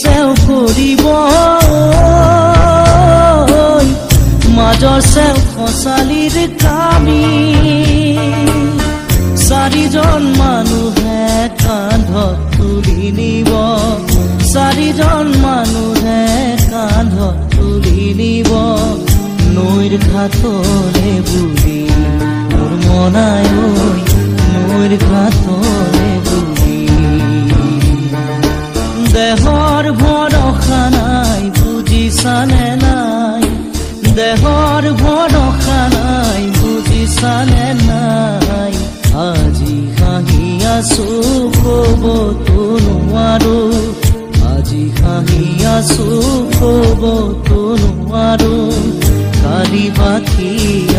চেও কৰিব, মাজৰ চেও খচালিৰ কামি। চাৰিজন মানুহে কান্ধত তুলি নিব, চাৰিজন মানুহে কান্ধত তুলি নিব নৈৰ ঘাটলে বুলি, মোৰ মনাই নৈৰ ঘাটলে বুলি। দেহৰ ভৰসা নাই বুজিছানে নাই, দেহৰ ভৰসা নাই বুজিছানে নাই। আজি হাঁহি আছো কবতো নোৱাৰো, আজি হাঁহি আছো কবতো নোৱাৰো। কালি বাকী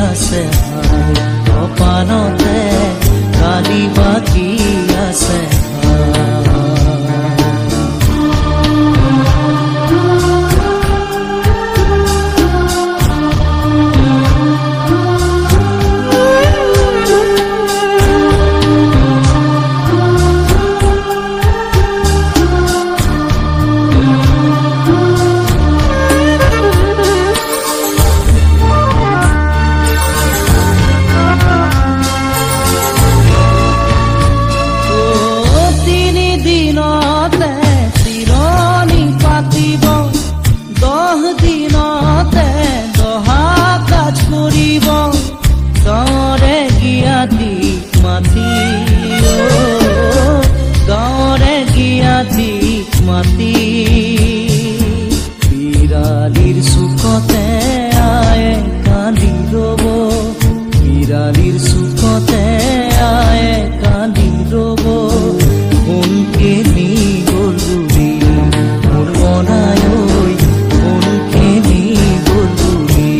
আছে হায় কপালতে, কালি বাকী আছে। গাঁৱৰে গিয়াতি মাতি বিৰালিৰ চুকতে আয়ে কান্দি ৰব, বিৰালিৰ চুকতে আয়ে কান্দি ৰব। কোনকে নি গ'ল বুলি মোৰ মনাই, কোনকে নি গ'ল বুলি।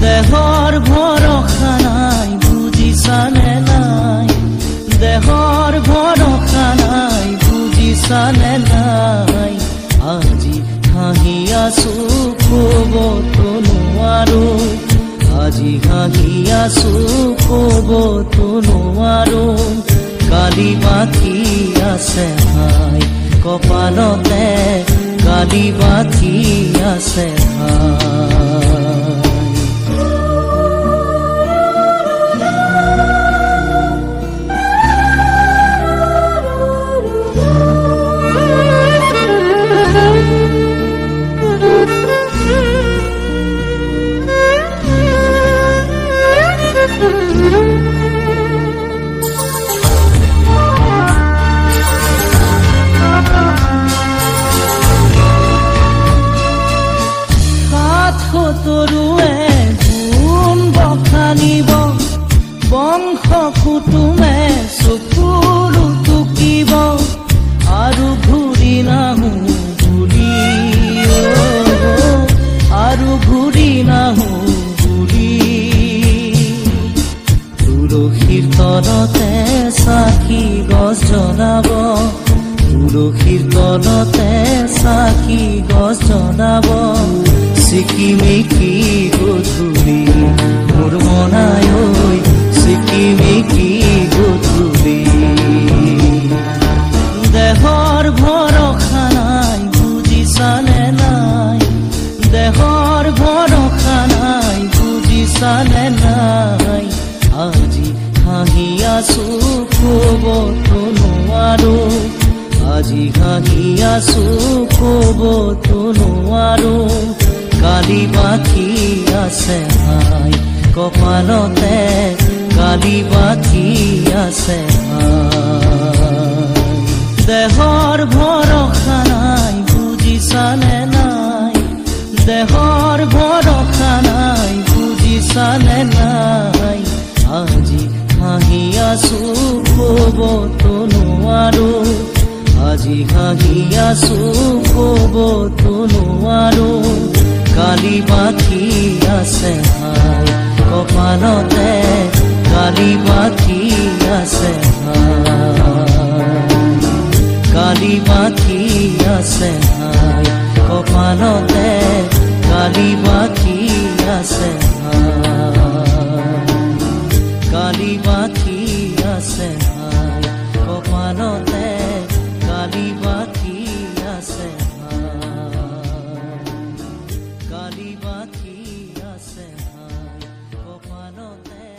দেহৰ ভৰসা নাই বুজিছানে নাই, দেহৰ ভৰসা নাই বুজিছানে নাই। আজি হাঁহি আছো কবতো নোৱাৰো, আজি হাঁহি আছো কবতো নোৱাৰো। কালি বাকী আছে হায় কপালতে, কালি বাকী আছে হায়। তৰুৱে গুণ বখানিব, বংশ কুটুমে চকুলো টুকিব, আৰু ঘূৰি নাহো বুলি, আৰু ঘূৰি নাহো বুলি। তুলসীৰ তলতে চাকি গছ জ্বলাব, তুলসীৰ তলতে চাকি গছ জ্বলাব। চিকিমিকি গধূলি মোৰ মনাই, চিকিমিকি গধূলি। দেহৰ ভৰসা নাই বুজিছানে নাই, দেহৰ ভৰসা নাই বুজিছানে নাই। আজি হাঁহি আছো কবতো নোৱাৰো, আজি হাঁহি আছো কবতো নোৱাৰো। কালি বাকী আছে হায় কপালতে, কালি বাকী আছে হায়। দেহৰ ভৰসা নাই বুজিছানে নাই, দেহৰ ভৰসা নাই বুজিছানে নাই। আজি হাঁহি আছো কবতো নোৱাৰো, আজি হাঁহি আছো কবতো নোৱাৰো। কালি বাকী আছে হায় কপালতে, কালি বাকী আছে হায়। কালি বাকী আছে হায় কপালতে, কালি বাকী আছে হায়। কালি বাকী আছে হায় কপালতে, কালি বাকী বাকী আছে হায় কপালতে।